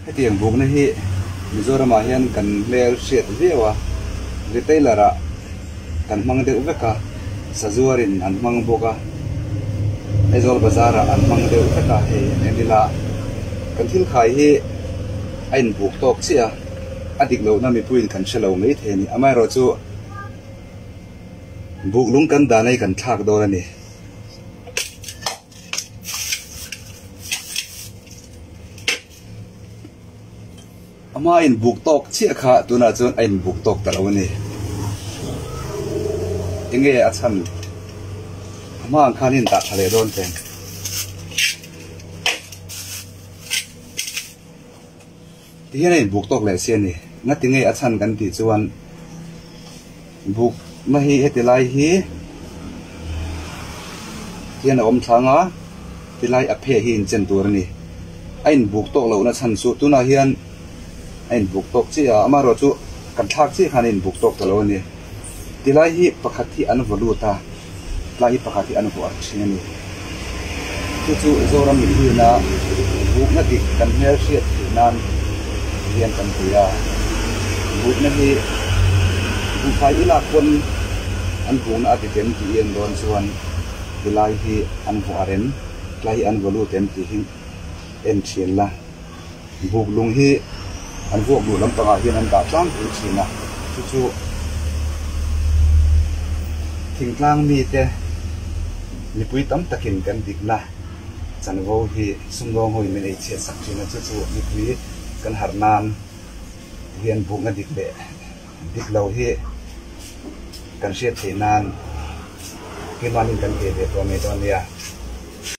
Hetiang bukna hi Mizoramah hian kan hmel hriat viau a, retailer ah kan hmang deuh vek a, sazuarin an hmang bawk a, Aizawl bazar ah an hmang deuh vek a, hei an en ila kan thil khai hi a inbuk tawk chiah a, a dik lohna mipuiin kan hre lo mai thei a ni. Amaherawhchu buk lung kan dan a hi kan thlak dawn a ni. A hma inbuk tawk chiah kha tunah chuan a inbuk tawk ta lo a ni. Enge a chhan? A hma ang khan in dah tha leh dawn teng. Tihian a inbuk tawk leh si a ni. Ngati nge a chhan kan tih chuan bukna hi heti lai hi hian a awm thlang a, tilai a pheh hi inchen tur a ni. A inbuk tawk lohna chhan chu tunah hian a inbuk tawk chiah a, amaherawh chu kan thlak chiah khan a inbuk tawk ta lo a ni. Tilai hi pakhat hi an vaw lut a. Tlai hi pakhat hi an vuah thin a ni. Chu chu Zoram mipuiina bukna dik kan hmel hriat theih nan hian kan ti a. Bukna hi buhfai i lak pawn an bukna a dik em tih i en dawn chuan tilai hi an vuah rem, tlai hi an vaw lut em tih hi en thin la. Buk lung hi an vuak luh lampangah hian an dah tlangpui thin a, chu chu thingtlang mite mipui tam takin kan dikna chanvo hi sumdawng hoin min ei chhiat sak thin a, chu chu mipui kan harh nan hian bukna dik leh dik lo hi kan hriat theih nan keimahni kan pe ve tawh mai dawn nia.